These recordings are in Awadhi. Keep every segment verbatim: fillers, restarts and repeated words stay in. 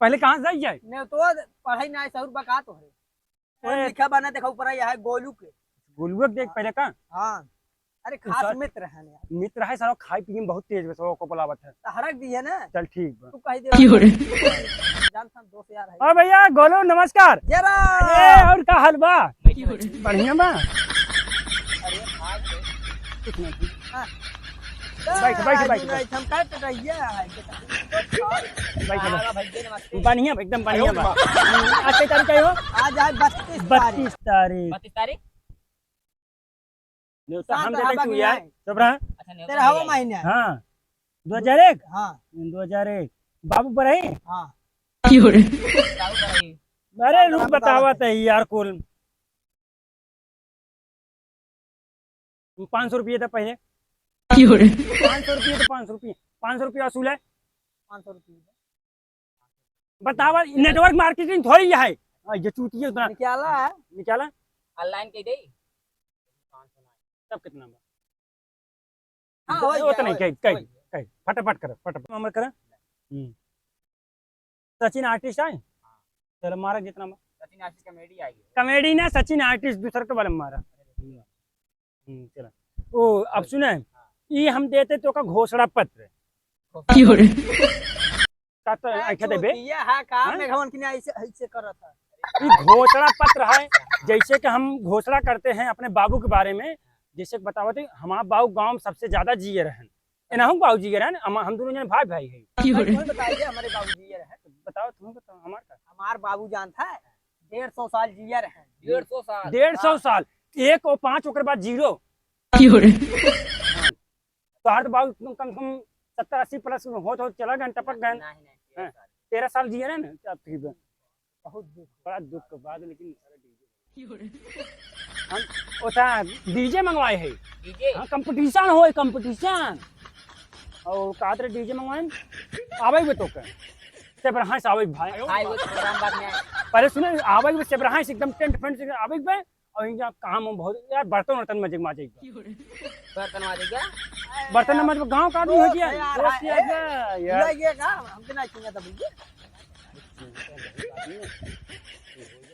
पहले कहाँ से जाई जाए? नहीं तो पढ़ाई ना, सहूर बका तो है। ए। लिखा बना, देखा ऊपर, यह है गोलू के। गोलुआ के देख पहले का? हाँ। अरे, उ खास सर मित्र है यार। मित्र है, सारा खाए पिए में बहुत तेज बा, सारा को बुलावत है। तो हरक दी है ना? चल ठीक बा। तू कह दे। क्यों रे? जान था दोस्त यार है। और भैया, गोलू, नमस्कार। जय राम। अरे, और का हाल बा? क्यों रे? बढ़िया बा? अरे, भाग गए। कुछ नहीं। हाँ। बैठ, बैठ, आज बैठ, नहीं, बैठ। हम काट रहिए, हाँ, बैठ, बैठ। हाँ, भाई, नमस्ते। बढ़िया, एकदम बढ़िया बा। आज के तारीख का हो? आज है बत्तीस तारीख। बत्तीस तारीख। बत्तीस तारीख? न्योता सात हम देते रहबा तू कि यार, नहीं? चुप रहा। अच्छा, न्योता तेरहवा नहीं आया। महीना। हाँ। दो हजार एक? हाँ। दो हजार एक। बाबू पर है? हाँ। क्यों रे? बाबू पर है। अरे, रुक, बतावा बतावा तो। तो यार, कुल। पाँच सौ रुपये था पहले। क्यों रे? पाँच सौ रुपये तो पाँच सौ रुपये, पाँच सौ रुपये वसूल है। पाँच सौ रुपये। बतावा, network marketing थोड़ी है। हाँ, ये चूतिया उतना निकाला है। निकाला? Online के दे। तब कितना बा? हाँ, दो, हो गया, उतना ही, हो गया, कही, कही, हो गया। कही, फटाफट करो, फटाफट। नंबर करा। हम्म। सचिन artist आए? हाँ। चलो, मारा जितना बा। सचिन artist comedy आई है। Comedy ना, सचिन artist दूसर के बारे में मारा। हम्म, चला। ओ, अब सुने, हाँ। ई हम देते तो का घोषणा पत्र। क्यों रे? का तो हाँ, ऐठा देबे? चूतिया है का, हाँ? मेघवन की नहीं ऐसे, ऐसे करत है। ई घोषणा पत्र है, जैसे कि हम घोषणा करते हैं अपने बाबू के बारे में, जैसे कि बतावत है, हमार बाबू गाँव में सबसे ज्यादा जिए रहन। एनाहू बाबू जिए रहन, हम, हम दोनों जन भाई भाई है। क्यों रे? कोई बताइए, हमारे बाबू जिए रहन। बताओ, तुम बताओ, हमार का? हमार बाबू जानता है, डेढ़ सौ साल जिए रहन। डेढ़ सौ साल? डेढ़ सौ साल। एक और पाँच, ओकर बाद zero। क्यों रे? तोहार तो बाबू कम से कम सत्तर अस्सी plus होत होत चला गए, टपक गए। नहीं, नहीं, तेरह हाँ, साल। तेरह साल जिए ना, ना, अब ठीक बा। बहुत दुख। बड़ा दुख के बाद, लेकिन हम ओता DJ मंगवाए है। DJ? हाँ, competition होए, competition। और का तेरे DJ मंगवाए? आवे बे तो के। सेबरहाय से आवे भाई। भाई, वो program बाद में आए। पहले सुने, आवे बे सेबरहाय से एकदम tent फेंट से आवे बे। और इनका काम हम बहुत, यार, बर्तन वर्तन मजे माजे एक बार। बर्तन माजे क्या? बर्तन मजे, गाँव का आदमी हो गया। दोस्त यार, दोस्त है, यार, है। यार। ये, ये का? हमके ना छुआ था भैया।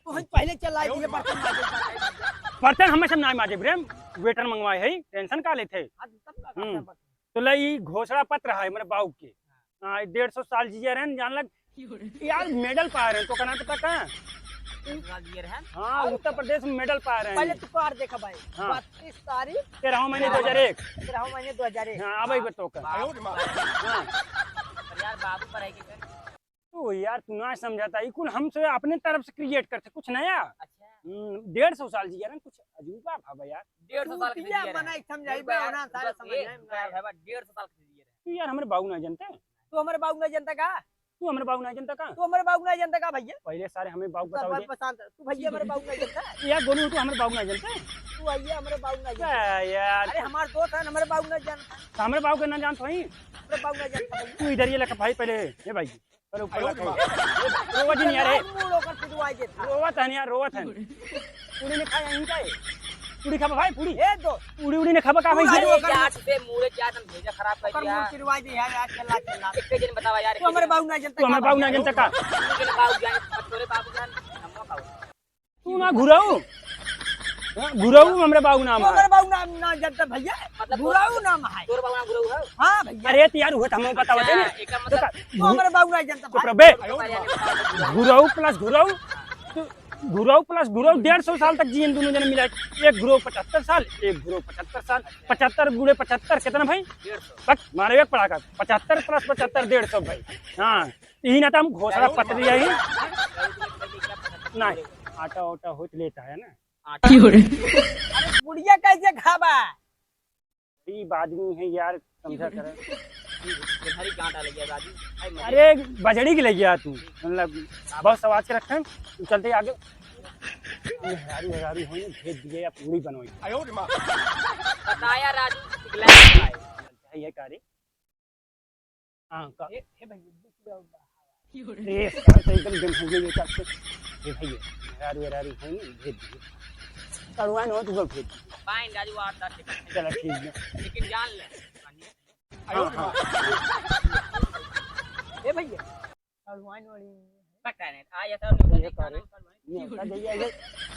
तो हम पहले चला दिए बर्तन माजे। बर्तन हमें सब ना माजे, प्रेम। Waiter मंगवाए है, tension का लेते? हाँ, तब का हम्म। बर्तन? तो लाई, ई घोषणा पत्र है हमारे बाबू के। हाँ, ई डेढ़ सौ साल जिए रहन, जान लग। यार, medal पाए रहन, तो कहना तो पता है? हाँ, उत्तर प्रदेश में medal पाए रहन। पहले तो card देखा भाई। हाँ। बत्तीस तारीख। तेरहवाँ महीने दो हजार एक। तेरहवाँ महीने दो हजार एक। हाँ, अब एक बार तो कर। हाँ। अरे यार, बाबू पर है कि तो यार, तू ना समझाता, ई कुल हमसे अपने तरफ से create करते, कुछ नया। अच्छा। हम्म, डेढ़ सौ साल जिया ना, कुछ अजूबा भावा यार। डेढ़ सौ साल के चूतिया जिया रहे। मना समझाई बे, ना सारे समझ आए। भाई, भाई, डेढ़ सौ साल के जिया रहे। तू यार, हमरे बाबू ना जनते। तू हमरे बाबू ना जनता का? तू हमरे बाबू ना जनता का? तू हमरे बाबू ना जनता का भैया? पहले सारे हमें बाबू तू बताओ बात जे। पसंद, तू भैया हमरे बाबू ना जनता? यार, गोलू, तू हमरे बाबू ना जनते? तू भैया हमरे बाबू ना जनता? यार। अरे, हमार दोस्त है, हमरे बाबू ना जानता। तो हमरे बाबू के ना जानत होई? हमरे बाबू ना जानता भैया। तू इधर ये लेके भाई, पहले, ये भाई। अरे ऊपर आयो रखो। रे। रोवत ही नहीं आ रे। मूड़ ओकर पिटवाई देता। रोवत है नहीं यार, रोवत है। पूड़ी नहीं खाया इनका ये। पूड़ी खाबा भाई, पूड़ी। ए दो। पूड़ी उड़ी नहीं खाबा का भाई? अरे यार, से मूड़े क्या तुम भेजा खराब कर ओकर दिया। मूड़ पिटवाई दे यार, यार, चला, चला। एक दिन बतावा यार, तू हमरे बाबू ना जनता तू हमरे का बाबू ना भाई? जनता का? तू के बाबू जान, तोरे बाबू जान, हम ना खाओ। तू ना घुराऊ। हाँ, घुराऊ हमरे बाबू नाम तू है। हमरे बाबू नाम ना जनता भैया। मतलब घुराऊ नाम है। तोर बाबू नाम घुराऊ है? हाँ भैया। अरे तो यार, उहे तो हम बतावत है ना। अच्छा, एकर मतलब तो का-, तू हमरे बाबू ना जनता चुप भाई। रह बे। घुराऊ plus घुराऊ। तू घुराऊ plus घुराऊ डेढ़ सौ साल तक जियन दोनों जने मिला। एक घुराऊ पचहत्तर साल, एक घुराऊ पचहत्तर साल। पचहत्तर गुणे पचहत्तर कितना भाई? डेढ़ सौ। बस मारे एक पड़ा का। पचहत्तर plus पचहत्तर, डेढ़ सौ भाई। हाँ। यही ना तो हम घोषणा पत्र लिया ही। नहीं, आटा वाटा होत लेता है ना। आटा। क्यों रे? अरे, पुड़िया कैसे खाबा? गरीब आदमी है यार, समझा करे। ये भारी गांठ आ लग गया राजू। भाई, मजे अरे, बजड़ी के लग गया तू, मतलब, बहुत सवाल के रखे हैं, तू चलते आगे। ये हरारू, हरारू होई, भेज दिए या पूरी बनवाई। बताया राजू, इकला है। ये का रे? हाँ, का? ए, ए भाई, दूसरा बा। ए, साला तो एकदम गन हो गई, ये क्या? ए भाई, हरारू, हरारू है नहीं, भेज दिए। कड़वा न हो, तू भेज दिए। Fine, राजू, आठ दस second। चला, ठीक है। लेकिन जान ले। हाँ, हाँ। ए भैया। कलवाइन वाली। पता नहीं, आ, ये सब ये करे। नेवता दे, ये,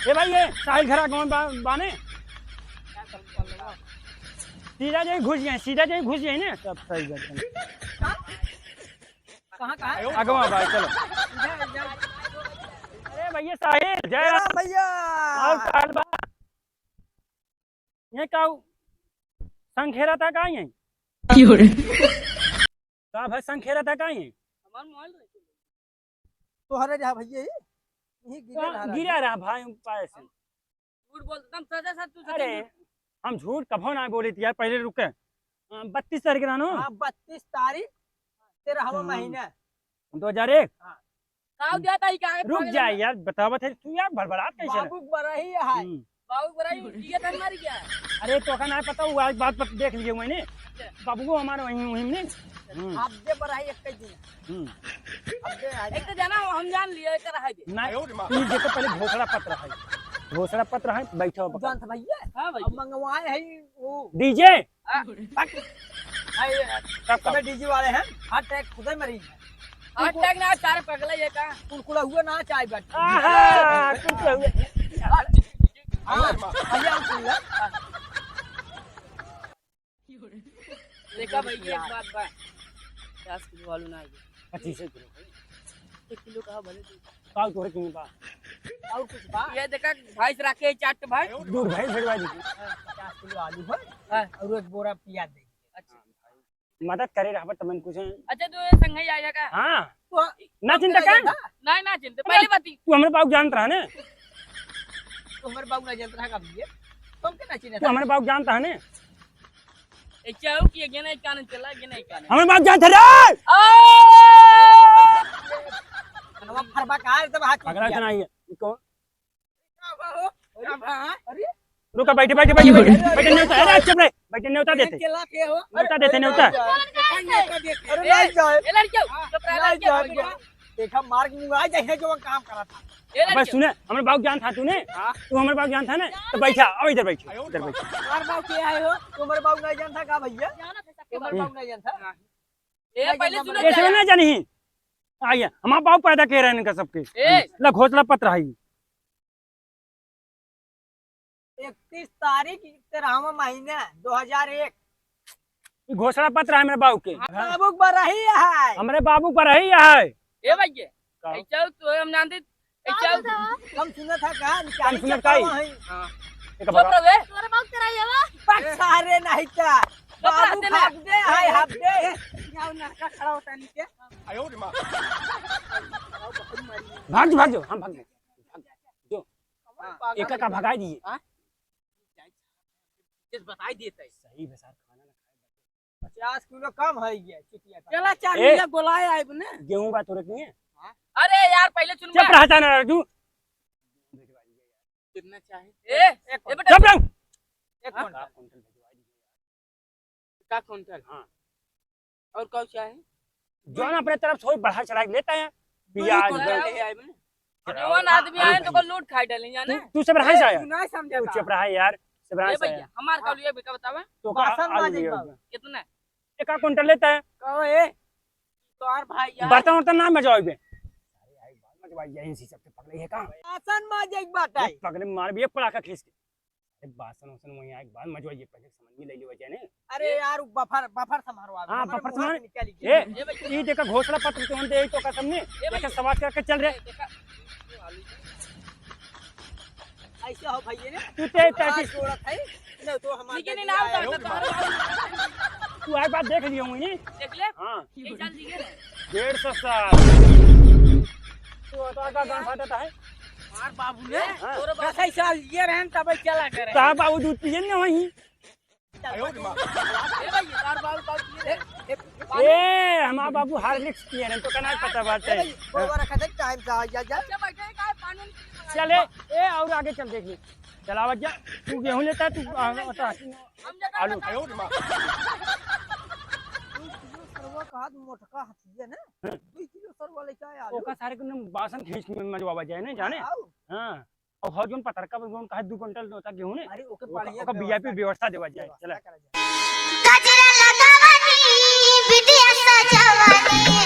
ये भाई, ये साहिल घरा कौन बा-, बाने? सीधा जाई घुस जाए, सीधा जाई घुस जाए ना, सब सही बात है। कहाँ, कहाँ? अगवा भाई, चलो। इधर, इधर। अरे भैया साहिल, जय राम भैया। और साहिल बा। ये का उ-, संखेरा था का ये? क्यों रे? का भाई संखेरा था का ये? हमार मोबाइल रहे। तोहरे रहा भैया ये? यही गिरे का रहा। गिरा रहा भाई, हम पाए से। झूठ बोलता, हम सजा सच तू अरे, सच हम झूठ कभो ना बोली थी यार, पहले रुके। हाँ, बत्तीस तारीख रहनो? हाँ, बत्तीस तारीख, तेरहवाँ हाँ। महीना। दो हजार एक? हाँ। का हो गया था, ई का रुक पागल जा है? यार, बतावत है तू यार, भड़बड़ात कैसे है? बाबू बरही है। हम्म। बाबू बरही, जिया धन मारी गया। अरे, तो का ना पता, वो आज बात पर देख लिए मैंने। अच्छा। बाबू को हमारे वहीं, वहीं ने। हम्म। आप दे बरही एक दिन। हम्म। अब दे, आ जा। एक तो जाना, हम जान लिए, एक रहा दे। ना, ई देखो, पहले घोषणा पत्र है। घोषणा पत्र है, बैठो, पकड़। जानत भैया? हाँ भैया। अब मंगवाए है वो। डीजे? हाँ, बक। हाँ, ये, सब अबे डीजे वाले हैं, हार्ट अटैक खुदे मरीज है। हार्ट अटैक ना, सारे पगला ये का? कुलकुला हुआ ना चाय बैठ। आहा, कुलकुला हुआ। हाँ, भैया, हम सुन ले। देखा भाई, एक बात बा, पचास किलो आलू ना आइए। पच्चीस किलो। एक किलो कहा भले तू। पाव तोरे कितने बा? और कुछ बा? ये देखा, भैंस रखे चार ठो भाई। दूध भैंस भेजवा दीजिए। हाँ, पचास किलो आलू है हाँ। और एक बोरा प्याज दे। अच्छा। मदद करे रहबा तमन कुछ। अच्छा, तो ये संग ही आया का? हाँ। तो ना चिंता कर। नहीं, ना चिंता। पहले बात ही। तू हमरे बाबू जानत रहा ने? तू हमरे बाबू ना जानत रहा का भैया? तुम के ना चिन्हत तू रहा? हमरे बाबू जानत रहा ने? ए, चाहू कि ये नहीं कान चला, ये नहीं कान। हमरे बाबू जानत रहा। ओ! मनवा फरबा का है, तब हाथ पकड़ा उठिया। तो नहीं है। कौन? अरे, रुका, बैठे, बैठे, बैठे, बैठे, बैठे, नेवता, अरे, चुप रहे, बैठे, नेवता देते। नेवता देते, नेवता। अरे, नहीं जाए। ए, लड़कियों, हाँ, चुप रह, नहीं लड़कियों, जाए। लड़कियों। देखा, मार्ग मुंगा जाए, जो काम करा था। ए, अबे, लड़कियों। सुने, हमरे बाबू जान था तूने? हाँ। तू हमरे बाबू जान था ना? तो बैठा, आओ इधर बैठो, इधर बैठो। हमारे बाबू के आए हो? तू हमारे बाबू नहीं जान था का भैया? तू हमारे बाबू नहीं जान था? हाँ। ए, पहले सुनो ऐसे क्या? ना जानी। आइए, हमारे बाबू पैदा के रहे इनका सबके। ए। ला घोषणा पत्र है। इकतीस तारीख तेरहवाँ महीना दो हजार एक। ई घोषणा पत्र है हमरे बाबू के। हाँ, बाबू पर रही है। हमरे बाबू पर रही है। ए भैया, का? ऐसा तो हम जानते, ऐसा कम सुनत है का? कम सुनत का? हाँ। एक चुप बाबा। रहो बे। तोरे बाबू कराई है वो? पक सारे नहीं का। चुप रह, बाबू हफ्ते ना। भाग दे, हाय हफ्ते। जाओ ना, का खड़ा होता नीचे। आयो रे माँ। भाग जो, भाग जो, हम भाग गए। जो। हाँ। एका का भगाई दिए। हाँ? बस बताई देते हैं। सही बे सार, खाना ना खाए। पचास किलो कम है ये, चुतिया का। चला, चार ए! मिला गोलाए आइब ने। गेहूं बा तोरे के? हाँ। अरे यार, पहले सुन चुप बे। रहा था ना, राजू। कितना चाहे? ए, एक ए बेटा, चुप रहो। एक हाँ? क्विंटल। का क्विंटल? हाँ। और का चाहे? जौन अपने तरफ से होई बढ़ा चढ़ा के लेता है। दो प्याज, क्विंटल दो ले आए बने। जौन आदमी आए तो को लूट खाई डालें, जाने? तू, तू सब रहा से आया? तू ना समझे तू बा। चुप रहा यार, सब रहा ए से भैया, आया। हमार का लिए बेटा बतावा। तो का बासन आलू माजे लिए बा। होगा? कितना? एक आध क्विंटल लेता है। कहो ए, तोहार भाई यार। बर्तन वर्तन ना मजवाई बे। अरे यार, मजवाई जाए, इसी सब के पकड़े है का? बासन माजे एक बात है। पकड़े मार भी एक पड़ाका खींच के। अरे बासन वासन वहीं आए के बाद मजवाइए, पहले समझ में ले लेवा जाए ने। अरे यार, उ बफर, बफर संभारो आप। हाँ, हमारे बफर मुंह से संभार। निकाल लीजिए। ए, ए भाई। ई देखा घोषणा पत्र तो हम दे तो का सामने। ए भाई। ऐसा समाज करके चल रहे। ए, देखा। ऐसे हो भैया ने। तू ते, ते, आज जोड़त है। नहीं तो हमारे लेकिन देख इनाम लिया तो है। आता था। तू आए बात देख लियो मुझे। देख ले। हाँ। ये चल दिए ना। डेढ़ सौ साल। तू बता का गान फाटत है? हमार बाबू ने हाँ। तोरे बाबू दस साल ये रहन तब चला करे। ता बाबू दूध पिए न वही। ए भाई, ये तार बाबू का पिए रे। ए, हमार बाबू हार्लिक्स पिए रहन, तो का ना पता बात है। ए भाई, वो रखा था टाइम से आ जा, जा। अच्छा, बैठे का पानी नहीं पीने वाला। चले, ए, और आगे चल देखिए। चलावत जा, तू गेहूं लेता, तू, आ, बता। हम जाता आलू। हैं। दो किलो सरवा का हाथ मोटका हाथी है ना? हाँ। दो किलो सरवा लेके आया आलू। ओका सारे को न बासन खींच के मजवावा जाए ना, जाने? आओ। हाँ। और हौ जोन पतरका पर जोन कहा दो क्विंटल होता गेहूं ने? अरे, ओके, ओका, बढ़िया ओका व्यवस्था। वीआईपी व्यवस्था देवा जाए, व्यवस्था चला। करा जाए। गजरा लगावनी, बिंदिया सजवनी,